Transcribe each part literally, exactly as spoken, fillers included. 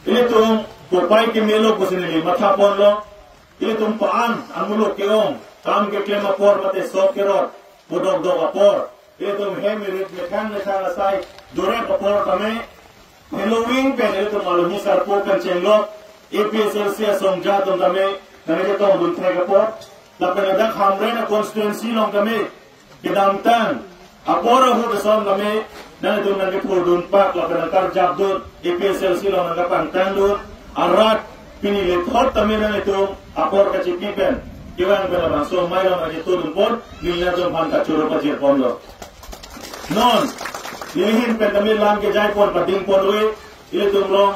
Ilitum kopai kemelo pusi neli matha ponlo. Ilitum pa-an amuluk ke-ong, kam keklem apor mate sok kerot, podok dok apor, ilitum hem irit methang methang asai dorep apor tame, helo wing pen ilitum alohi sarpo kangchenglok, A P H L C asongja atum tame nangketongdun thek apor. Lapen ladak Hamren a constituency along tame kedamtang apor ahut ason tame nangtum nangkethurdun pak lapen nangkarjapdun, A P H L C along nangkapangtangdun arat pini lethot tame nangtum apor kachipi pen kevang pen labangso amei along nangkethurdun pon, neli nangtum aphan kachoro pajir ponlo. Non neli ahin pen tame lam kejai pon pading pon ave. Ilitum along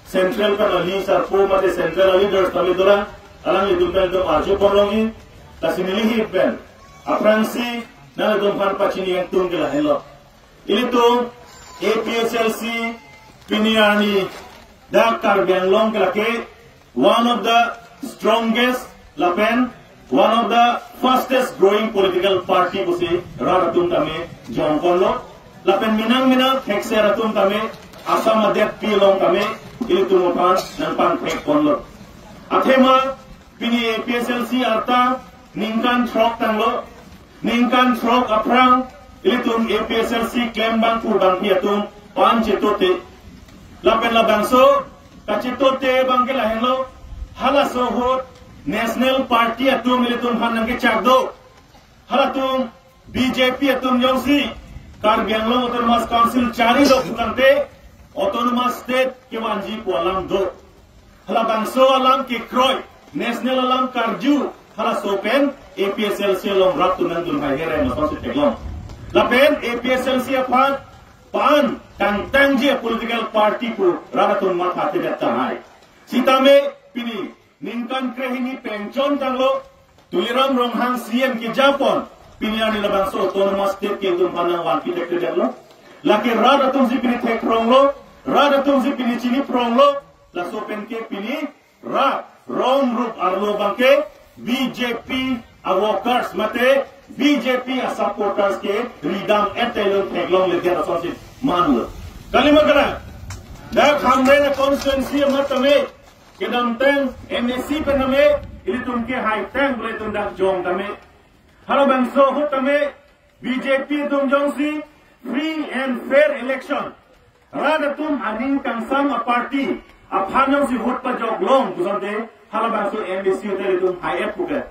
central pen alohi sarpo mate central leaders tame dolang, alanglitum pen itum arju pon longji. Lasi neli ahin pen aphrangsi nangtum aphan pachini ingtung ke lahenlo. Ilitum A P H L C pini arni dak Karbi Anglong ke lake one of the strongest lapen one of the fastest growing political party pusi rat atum tame jong ponlo. Lapen menang menang thekser atum tame Assam adet pi along tame ilitum aphan nangpangthek ponlo. Athema pini A P H L C arta ningkan throk tanglo. Ningkan throk aphrang ilitum A P H L C klem bangphu bangphi atum pan chetote. Lapen labangso kachetote abang ke lahenlo, halaso ahut National Party atum ilitum aphan nangkechak do. Halatum B J P atum jongsi Karbi Anglong Autonomous Council chari dok putangte Autonomous State kevanji pu alam do. Halabangso alam kekroi, national alam karju, halaso pen A P H L C along rat atum nangdun hai here ma sonsi theklong. Lapen A P H L C aphan pan tangtangji a political party pu rat atum matha thedet tahai. Sitame pini ningkan krehini pengchon tanglo, Tuliram Ronghang C M keja pon, pini arni labangso Autonomous State ke itum aphan nangvanpi thekthedetlo. Lake rat atumsi pini thekronglo, rat atumsi pini chinipronglo, laso pen ke pini rat rong rup arlo abang ke B J P a workers mate B J P a supporters ke ridam etelun theklongledet asonsi manlo. Kalima kalang, dak Hamren a constituency amat tame kedamtang M A C pen tame ilitum ke haitang bre tum dak jong tame. Halabangso ahut tame B J P atum jongsi free and fair election, rat atum aning kangsam a party aphan jongsi vote pajok long pusonte halabangso M A C hotel itum hai-et puke.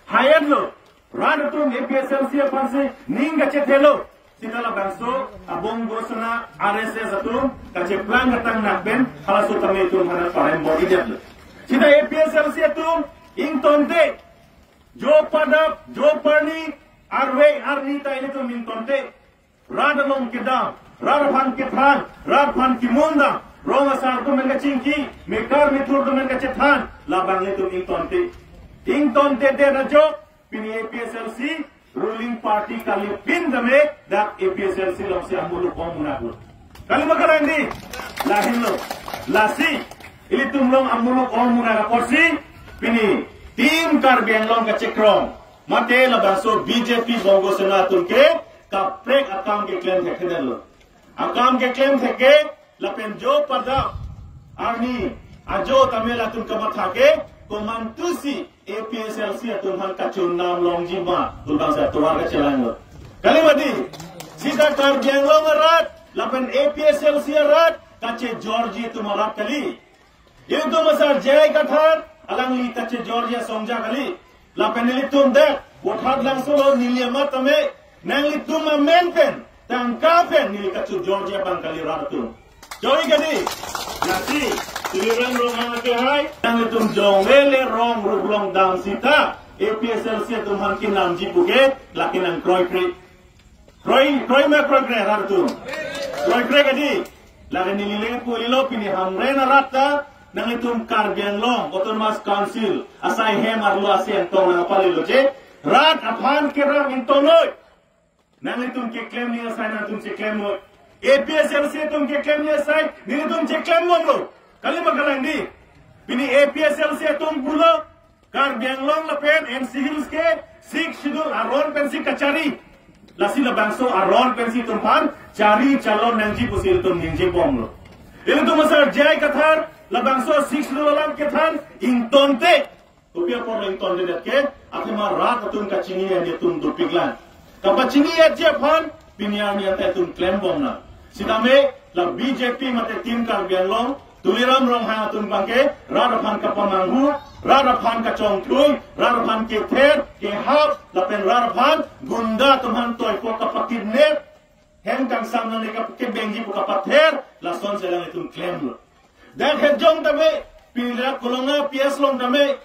Hai-etlo. Rat atum A P H L C aphansi ning kachethelo. Sita labangso a Bongo Sena R S S atum kacheplang katang nak pen halaso tame itum aphan parem bor-idetlo. Sita A P H L C atum ingtonte, jo padap, jo parni, arve arni ta ilitum ingtonte. Rat along kedam, rat aphan kethan, rat aphan kimundam, rong asar atum pen kachingki, mekar methur atum pen kachethan, labang ilitum ingtonte. Ingtontedet ajok, pini A P H L C ruling party kalipin tame dak A P H L C alongsi amuluk ong munak lo. Kalima kalang dei, lahenlo. Lasi ilitum along amuluk ong munak apotsi pini Team Karbi Anglong kachekrong mate labangso B J P Bongo Sena atum ke kaprek akam keklem thekthedetlo. Akam keklem thek ke lapen jo pada arni ajo tame latum kamatha ke komantusi A P H L C atum aphan kachun nam longji ma pu labangso atovar kachelanglo. Kalima dei, sita Karbi Anglong arat lapen A P H L C arat kachejorji atum arat kali. Ilitum asar J I Kathar alangli kachejorji asongja kali. Lapen ilitum dak Vothatlangso along neli amat tame nanglitum amen pen tangka pen neli kachejorji abang kali rat atum. Joi kali. Lasi Tuliram Ronghang ke hai, nanglitum jong lele rong rup longdam sita A P H L C atum aphan kinamji puke lake nangkroikre. Kroi, kroi ma kroikre rat atum. Kroikre kadi. Lake neli leng pu lilo pini Hamren arat ta nanglitum Karbi Anglong Autonomous Council asai hem arlo asai angtong nangpalelo je. Rat aphan keram ingtonnoi. Nanglitum keklem ni asai nangtum cheklem noi. A P H L C atum keklem ni asai nelitum cheklem bomlo. Kalima kalang dei. Pini A P H L C atum pulo Karbi Anglong lapen N C Hills ke Sixth Schedule aron pensi kachari. Lasi labangso aron pensi itum aphan chari chalon nangji pusi itum ningje bomlo. Ilitum asar J I Kathar Labangso Sixth Schedule alam kethan ingtonte. Kopi apot ingtonte det ke, athema rat atum kachini an atum dopiklang. Kapachini an ji aphan, pini arni anta itum klembomnang. Sitame, la B J P mate Team Karbi Anglong, Tuliram Ronghang atum abangke, rat aphan kapamanghu, rat aphan kachongthung, rat aphan kether, kehap, lapen rat aphan gunda atum aphan toipo kapakidnap, hem kangsam nangne kapakebengji pu kapather, lasonsi alanglitum klemlo. Dak hejong tame, pini dak Kolonga P S along tame,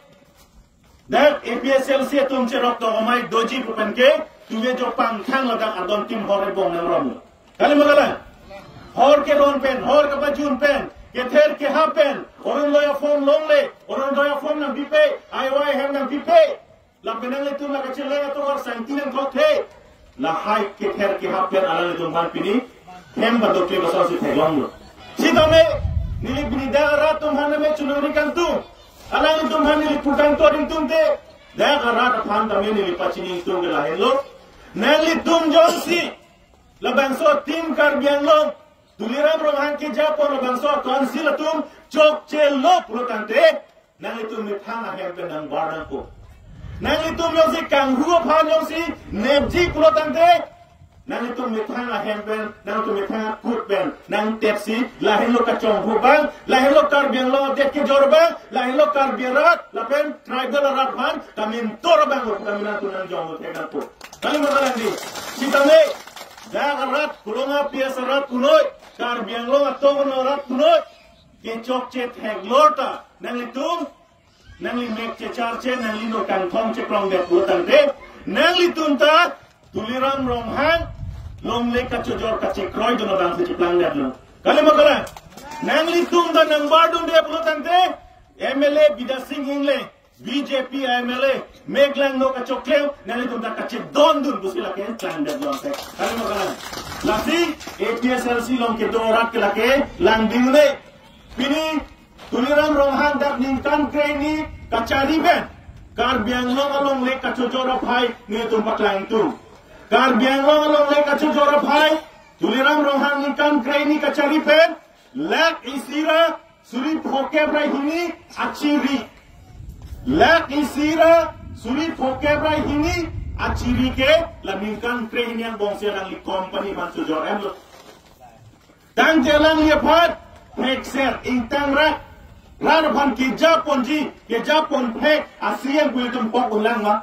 dak A P H L C atum cherok do amai doji pu pen ke, tuve jo pangthang ladak adon tim hor ebong nangrong. Kali ma kalang? Hor keron pen, hor kapajun pen, kether kehap pen, Orunodoi aform longle, Orunodoi aform nangpipe, I Y hem nangpipe. Lapen nanglitum la kacheleng atum ar sangti nangklokthe. Lahai kether kehap pen alanglitum aphan pini hem padokle lasonsi theklonglo. Sitame neli pini dak arat atum aphan tame chunuri kangtung. Alanglitum aphan neli pukangtor ingtungte. Dak arat aphan tame neli pachini ingtung ke lahenlo. Nanglitum jongsi labangso Team Karbi Anglong, Tuliram Ronghang kejapon labangso council atum chokchelo pulo tangte, nanglitum methang ahem pen nangbar nangpo. Nanglitum jongsi kanghu aphan jongsi nepji pulo tangte, nanglitum methang ahem pen, nanglitum methang akut pen nangtepsi, lahenlo kachonghu abang, lahenlo Karbi Anglong adet kejor abang, lahenlo Karbi arat, lapen tribal arat aphan kamintor abang, kaminang tunang jong thek nangpo. Kali ma kalang di? Sitame, dak arat, Kolonga P S arat punoi, Karbi Anglong atong arat punoi, kechokche theklor ta, nanglitum, nangli mek checharche, nangli no kangthong chekrongdet pulo tangte, nanglitum ta, Tuliram Ronghang, longle kachojor kachekroi dun abangsi cheplangdetlo. Kali ma kalang? Nanglitum ta nangbar dunde pulo tangte, M L A Bidya Sing Engleng, B J P M L A, mek langno kachoklem, nanglitum ta kachedondun pusi lake klangdetlo ante. Kali ma kalang? Lasi, A P H L C along kedo arat ke lake langding ne. Pini, Tuliram Ronghang dak ningkan kre-hini kachari pen, Karbi Anglong alongle kachojor aphai nelitum paklang tum. Karbi Anglong alongle kachojor aphai, Tuliram Ronghang ningkan kre-hini kachari pen, lakh isi ra suri phokep ra hini achiri. Lakh isi ra suri phokep ra hini achiri ke la ningkan kre-hini angbongsi alangli company aphan chojor enlo. Tangte alangli aphan phekser ingtang ra, rat aphan kejaponji, kejapon phek, a C M pu itum hok unlang ma?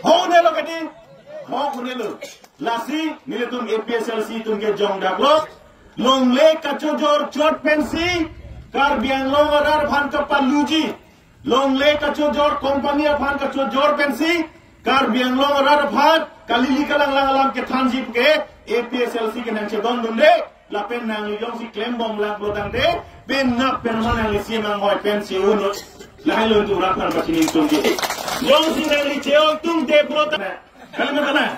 Hok unelo kedi? Hok unelo. Lasi, nelitum A P H L C atum ke jongdaklo. Longle kachojor chot pensi, Karbi Anglong arat aphan kapaluji. Longle kachojor company aphan kachojor pensi, Karbi Anglong arat aphan, kalili kalanglang alam kethanji ke, A P H L C ke nangchedondunde, lapen nangli jongsi klembomlang pulo tangte, penap pen ma nangli si manghoi pensi unu. Lahelo itum rat aphan pachini ingtungji. Jongsi nangli che-ong tungte pulo tangte. Kali ma kalang?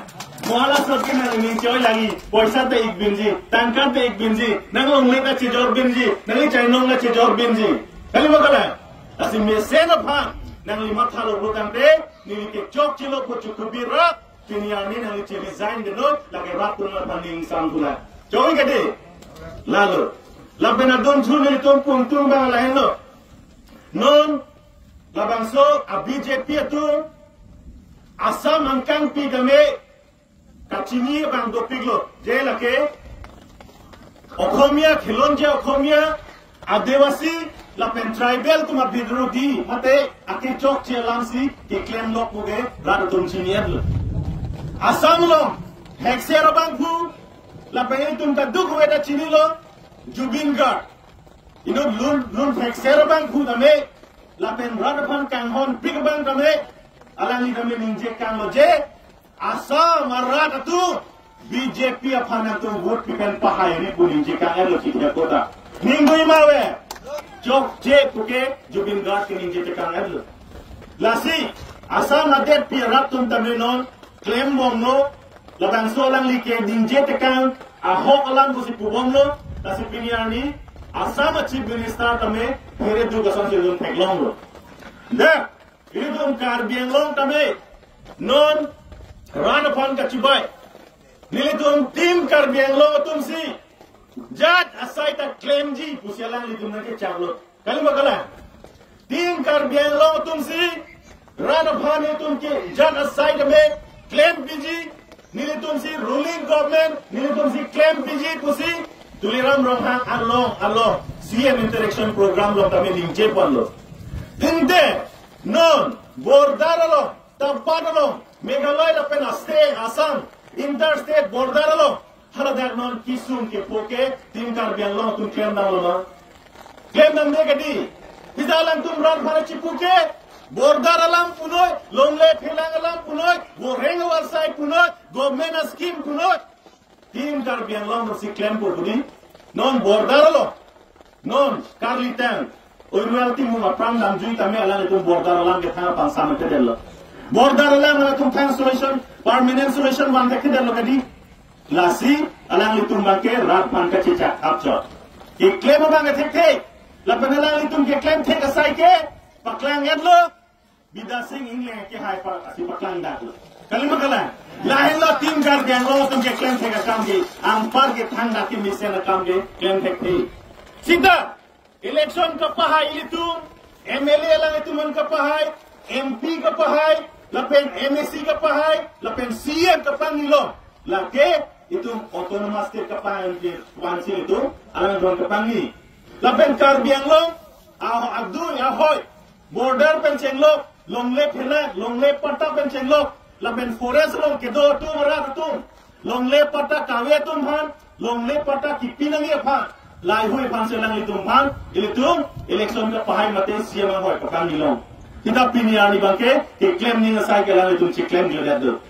Mo hala sot ke nangli ning choi lagi. Poisa ta ik binji, tangka ta ik binji, nang longle ta chejor binji, nangli chainong ta chejor binji. Kali ma kalang? Lasi mesen aphan nangli mathalo pulo tangte, neli kechokchelo pu chukubi ra, pini arni nangli che-resign deno, lake rat atum aphan ning samkulang. Choi kedi? Lalo. Lapen adon chu nelitum pungtung abang lahenlo. Non, labangso a B J P atum, Assam angkangpi tame, kachini abang dopiklo, je lake, Okhomia, khilonjia Okhomia, Adivasi, lapen tribal atum abidrodi, mate akechokche alamsi, keklemlo puke, rat atum chini-etlo. Assam along, hekser abangphu, lapen itum kadokave ta chinilo, Zubeen Garg. Inut lun, lun hekser abangphu tame, lapen rat aphan kanghonpik abang tame, alangli tame ningje kanglo je, Assam arat atum, B J P aphan atum vote pi pen pahairi pu ningje kang-etlo chikya kota. Ningdui ma ave, chokche puke Zubeen Garg ke ningje tekang-etlo. Lasi, Assam adetpi arat atum tame non, klembomlo, labangso alangli ke ningje tekang, ahok alam pusi pubomlo, lasi pini arni, Assam a Chief Minister tame, here duk asonsi lun theklonglo. Dak, ilitum Karbi Anglong tame, non, rat aphan kachibai. Nelitum Team Karbi Anglong atumsi, Jat asai ta klemji pusi alanglitum nangkecharlo. Kali ma kalang? Team Karbi Anglong atumsi rat aphan itum ke jat asai tame klempiji, nelitumsi ruling government, nelitumsi klempiji pusi Tuliram Ronghang along along C M interaction program along tame ningje ponlo. Tangte non border along, Tampat along, Meghalaya lapen a state Assam, interstate border along, haladak non kesung kepo ke Team Karbi Anglong atum klemdamlo ma? Klemdamde kadi. Pisa alangtum rat aphan chipu ke, border alam punoi, longle phelang alam punoi, boreng awar sai punoi, government a scheme punoi. Team Karbi Anglong si klempo pudi. Non border along, non karlitang Urwel Timung aphrang damjui tame alanglitum border alam kethang aphan saman kedetlo. Border alam alangtum thang solution, permanent solution vangthekthedetlo kadi. Lasi alanglitum abangke rat aphan kachechak apchot. Keklem abang thekthe. Lapen alanglitum keklem thek asai ke paklang-etlo. Bidya Sing Engleng kehai pa, si paklangdaklo. Kali ma kalang? Lahenlo Team Karbi Anglong atum keklem thek akam ke, anpar kethangdak kemesen akam ke klem thekthe. Sita election kapahai ilitum, M L A alanglitum an kapahai, M P kapahai, lapen M A C kapahai, lapen C M kapangnilo. Lake itum autonomous state kapahai ke vansi itum alanglitum kapangni. Lapen Karbi Anglong aho adui ahoi, border pen chenglok, longle phelang, longle patta pen chenglok, lapen forest along kedo atum rat atum, longle patta kave atum aphan, longle patta kipi nangji aphan, laheihui aphansi alanglitum aphan ilitum election kapahai mate C M ahoi pakangnilong. Kita pini arni abangke keklem ning asai ke alanglitum chiklemkledet do.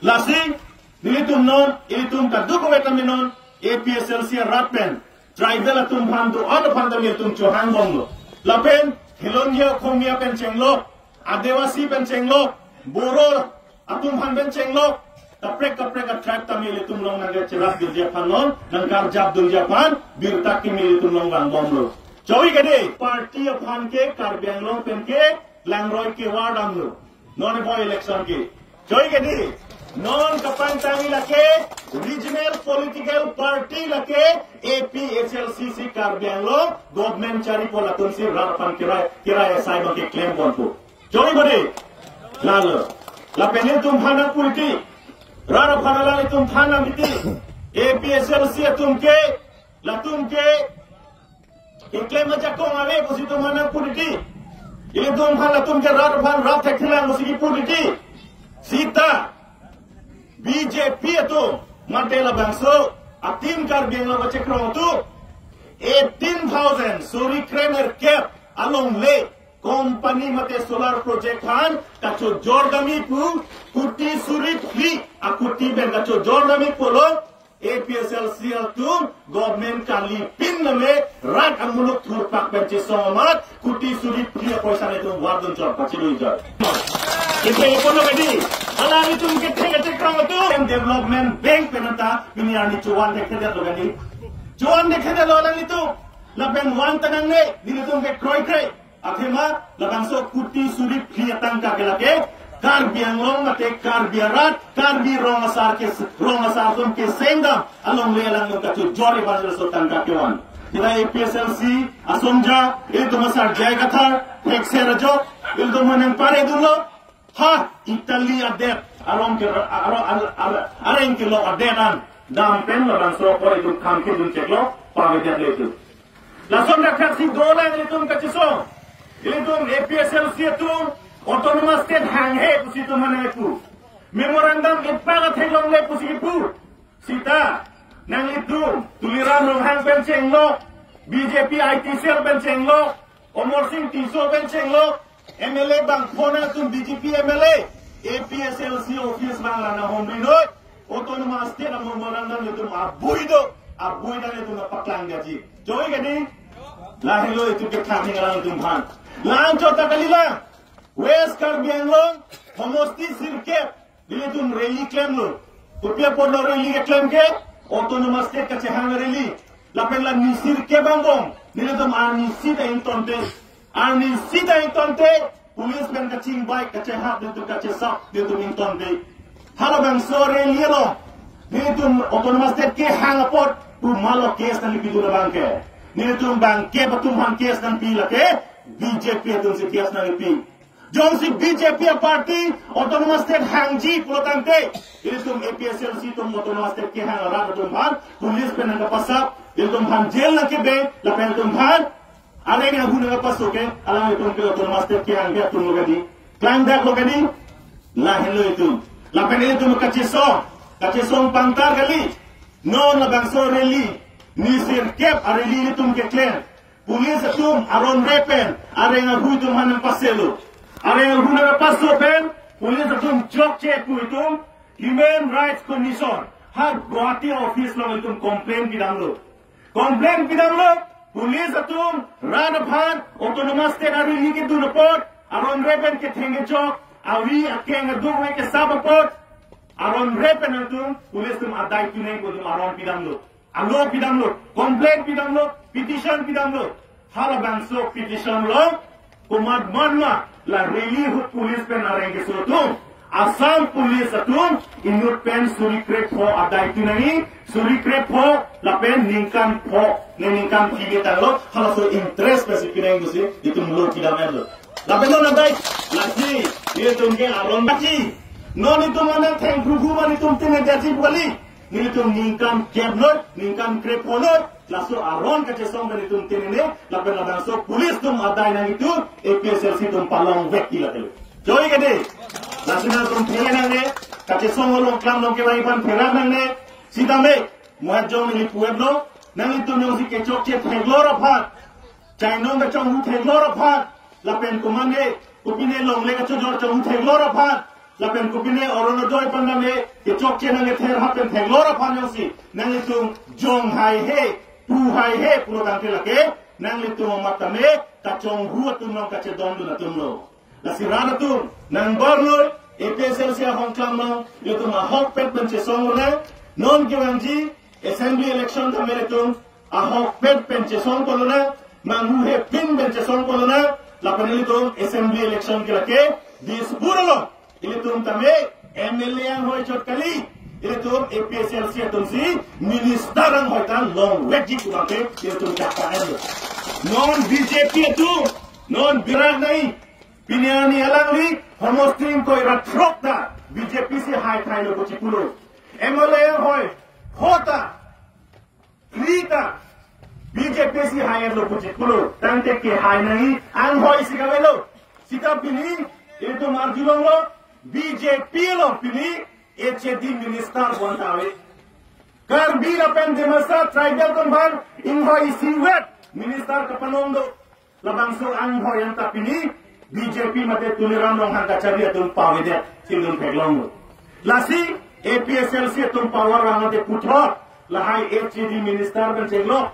Lasi nelitum non, ilitum kadokave tame non A P H L C arat pen tribal atum aphan do-an aphan tame ilitum chohangbomlo. Lapen Hilongya Khomia pen chenglok, Adivasi pen chenglok, Boro atum aphan pen chenglok, kaprek kaprek a tribe tame ilitum along nangkecherapdunji aphan non, nangkarjapdunji aphan birta kimi ilitum along vangbomlo. Choi kadi, party aphan ke Karbi Anglong pen ke langroi kevardamlo. Non bo election ke. Choi kadi, non kapangtangji lake regional political party lake A P H L C si Karbi Anglong government charipo, latumsi rat aphan kirai, kirai asai abangke klemponpo. Choi kadi, lalo. Lapen ilitum aphan nangpuriti, rat aphan alanglitum aphan nangpuriti, A P H L C atum ke, latum ke keklem ajakong ave pusi itum aphan nangpuriti. Ilitum aphan latum ke rat aphan rap thekthelang pusi kipuriti. Sita B J P atum mate labangso a Team Karbi Anglong kachekroi atum eighteen thousand, suri krenerkep alongle company mate solar project aphan kachojordamji pu, kuti suri phli akuti pen kachojordamji pulo, A P H L C atum government kalipin name rat amuluk thurpak pen chesong amat kuti suri phli apoisa nelitum vardun chot pachidun chot. Ipe ipono kadi, alanglitum kethe kethe krang atum development bank pen anta pini arni chovan thekthedetlo kadi. Chovan thekthedetlo alanglitum. Lapen van tanang ne, nelitum ke kroikre. Athema labangso kuti suri phli atangka ke lake Karbi Anglong mate Karbi arat, Karbi rong asar ke, rong asar atum kesengdam alongle alanglitum kachojor ipar laso tangka kevan. Kita A P H L C asongja, ilitum asar J I Kathar thekser ajok, ilitum aphan nangparedunlo. Ha, Italy adet, arong ke, arong, ar-, ar-, areng kelok adet an dam pen labangso apor itum kham kedun cheklo, pavedetlo itum. Lason dak thaksi dolang ilitum kachesong. Ilitum A P H L C atum autonomous state hanghe pusi itum aphan nangpu. Memorandum ipak atheklongle pusi kipu. Sita, nanglitum, Tuliram Ronghang pen chenglok, B J P I T cell pen chenglok, Amarsing Tisso pen chenglok, M L A bang phone atum B J P M L A, A P H L C office bang rana homri noi, autonomous state amemorandum ilitum abui do, abui dan ilitum paklangdetji. Choi kadi, lahelo itum kethak ning alanglitum aphan. La-anchot ta kalilang, West Karbi Anglong, homosti sirkep, nelitum rally klemlo. Kopi apotlo rally keklem ke? Autonomous state kachehang rally. Lapen la nisirkep angbong, nelitum arnisi ta ingtonte. Arnisi ta ingtonte. Police pen kachingbai, kachehap, nelitum kachesap, nelitum ingtonte. Halabangso rally lo. Nelitum autonomous state kehang apot, Komatlo case nangpidun abang ke? Nelitum bang ke atum aphan case nangpi lake, B J P atum si case nangpi. Jongsi B J P a-party Autonomous State hangji pulo tangte, ilitum A P H L C atum Autonomous State kehang arat atum aphan police pen nangkapasap, ilitum aphan jail nangkebe, lapen ilitum aphan areng ahu nangkapaso ke, alanglitum ke Autonomous State kehang ke atumlo kali, klangdaklo kali, lahenlo itum. Lapen ilitum kachesong, kachesong pangtar kali. Non labangso rally, ni sirkep a-rally ilitum keklem. Police atum aron repen areng ahu itum aphan nangpaselo. Areng ahu nangpaso pen police atum chokche pu itum Human Rights Commission ha Guwahati office along itum complaint pidamlo. Complaint pidamlo, police atum rat aphan Autonomous State a-rally kedun apot, aron repen ketheng kechok, avi akeng aduk ave kesap apot, aron repen atum police atum adai tunai pu itum aron pidamlo. Alo pidamlo, complaint pidamlo, petition pidamlo. Halabangso petition along komat manma la rally ahut police pen areng keso atum, Assam police atum inut pen suri krepho adai tunai, suri krepho lapen ningkan pho, ne ningkan phli tanglo, halaso interest pensi pinang pusi itum lo pidam-etlo. Lapen non adai, lasi, itum ke aron baki. Non itum anang thengpru hu man itum tene jaji pu kali. Nelitum ningkan kep noi, ningkan krepho noi, laso aron kachesong pen itum tenene, lapen labangso police atum adai nang itum, A P H L C atum palong vek ti lake. Joi kade, lasi nangtum phere nangne, kachesong along klam along kevang aphan phere nangne, sitame, muhat jong neli pu-etlo, nanglitum jongsi kechokche theklor aphan, chainong kachonghu theklor aphan, lapen komane, kopine longle kachojor chonghu theklor aphan, lapen kopine Orunodoi aphan name kechokche nangkether hapen theklor aphan jongsi nanglitum jong haihe, pu haihe pulo tangte lake, nanglitum amat tame kachonghu atum nong kachedondun atumlo. Lasi rat atum nangbarlo, A P H L C ahong klam nong, itum ahokpet pen chesong lone, non kevangji assembly election tame itum ahokpet pen chesong kolona, manghuhe pin pen chesong kolona, lapen ilitum assembly election ke lake Dispur along ilitum tame M L A anghoi chot kali, ilitum A P H L C atum si minister anghoi ta long vekji pu abang ke ilitum chakta-etlo. Non B J P atum, non birak nai, pini arni alangli, homosting koi rat throk ta B J P si hai thailo pu chipulo. M L A anghoi, hota, krita, B J P si hai-etlo pu chipulo, tangte kehai nangji anghoi si kavelo. Sita pini, itum arjulonglo, B J P along pini, H A D minister bonta ave. Karbi lapen Dimasa tribal atum aphan, inghoi isivet, minister kapanong do. Labangso anghoi anta pini, B J P mate Tuliram Ronghang kachari atum pavedet, si itum theklonglo. Lasi, A P H L C atum power vang mate puthot, lahai H A D minister pen chenglo.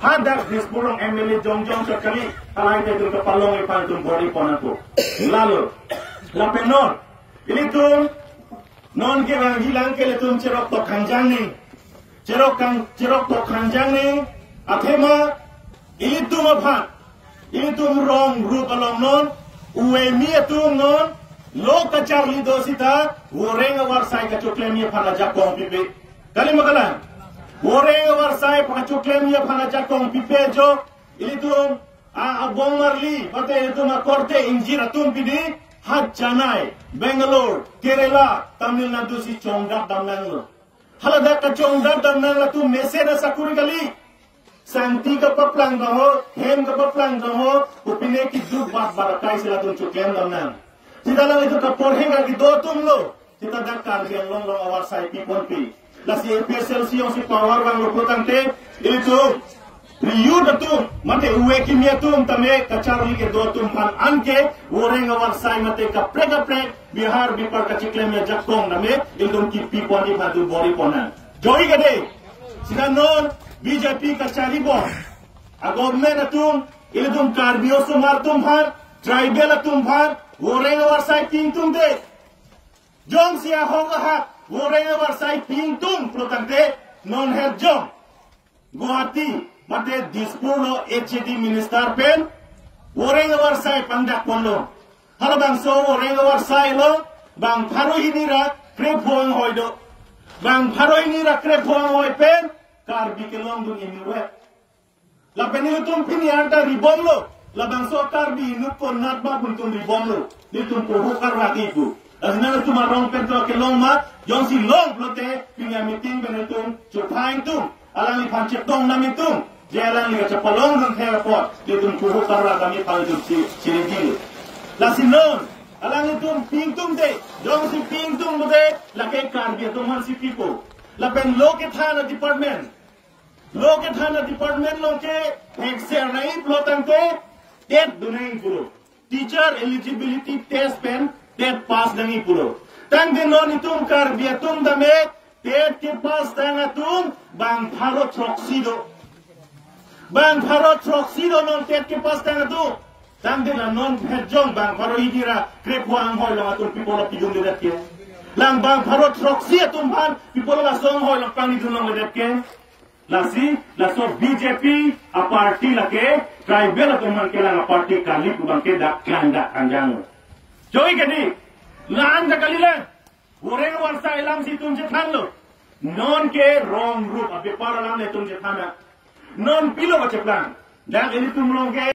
Hadak Dispur along M L A jongjong chot kali, halahai ta itum kapalong iphan itum bor-ipon ako. Lalo, lapen non, ilitum, non kevangji lang ke ilitum cherok tok khangjang ni. Cherok kang, cherok tok khangjang ni. Athema, ilitum aphan, ilitum rong rup along non, uemi atum non, lo kacharli do sita, voreng avarsai kachoklem aphan ajakong pipe. Kali ma kalang? Voreng avarsai pakachoklem aphan ajakong pipe jo, ilitum, a, abong marli, mate ilitum akorte ingjir atum pini, ha Chennai, Bangalore, Kerala, Tamil Nadu si chongdat damnanglo. Haladak kachongdat damnang latum mesen asakuri kali. Sangti kapaplang kangho, hem kapaplang kangho, kopine kiduk bat bat akai si latum choklem damnang. Sita lang itum kaporhe ka kedo atumlo. Sita dak Karbi Anglong along avarsai piponpe. Lasi A P H L C jongsi power vanglo pu tangte, ilitum, ri-youth atum, mate uve kimi atum tame kacharli kedo atum aphan anke, voreng avarsai mate kaprek kaprek, bihar bipar kachiklem ajakong tame, ilitum kipiponji aphan itum bor-ipon nang. Joi kade, sita non B J P kacharli bom. A-government atum, ilitum Karbi osomar atum aphan, tribal atum aphan, voreng avarsai pi ingtungde. Jongsi ahok ahak, voreng avarsai pi ingtung pulo tangte, non herjong Guwahati, mate Dispur lo H A D minister pen, voreng avarsai pangdakponlo. Halabangso voreng avarsai lo, bang pharo hini ra krepho anghoi do. Bang pharo hini ra krepho anghoi pen, Karbi kelongdun inutvet. Lapen ilitum pini anta ribomlo. Labangso Karbi inut konat ba ilitum ribomlo. Ilitum poho karwaki pu. Lasi nangtum arong pen to kelong ma, jongsi long pulote, pini a-meeting pen ilitum chupha ingtung. Alangliphan chetong nam ingtung. Je alangli kachepalongdun thek apot, ilitum poho karwak kami aphan ilitum si, siriji. Lasi non, alanglitum pi ingtungte, jongsi pi ingtung pulote, lake Karbi atum aphansi pipo. Lapen lo kethan a-department. Lo kethan a-department along ke thekser nangji pulo tangte, TET do nangji pulo. Teacher eligibility test pen TET pass nangji pulo. Tangte non itum Karbi atum tame TET kepass tang atum bang pharo throksi do. Bang pharo throksi do non TET kepass tang atum. Tangte la non phejong bang pharo hini ra krepho anghoi along atum pi pulo pidundedet ke. Lang bang pharo throksi atum aphan pi pulo laso anghoi along pangni dun longledet ke. Lasi, laso BJP a-party lake, tribal atum aphan kelang a-party kali pu abang ke dak klang dak anjang. Choi kedi, la-an ta kalilang. Goreng warsa alam si itum chethanlo. Non ke wrong route, abepar alam le itum chethan na. Non pilo kacheplang. Dak ilitum along ke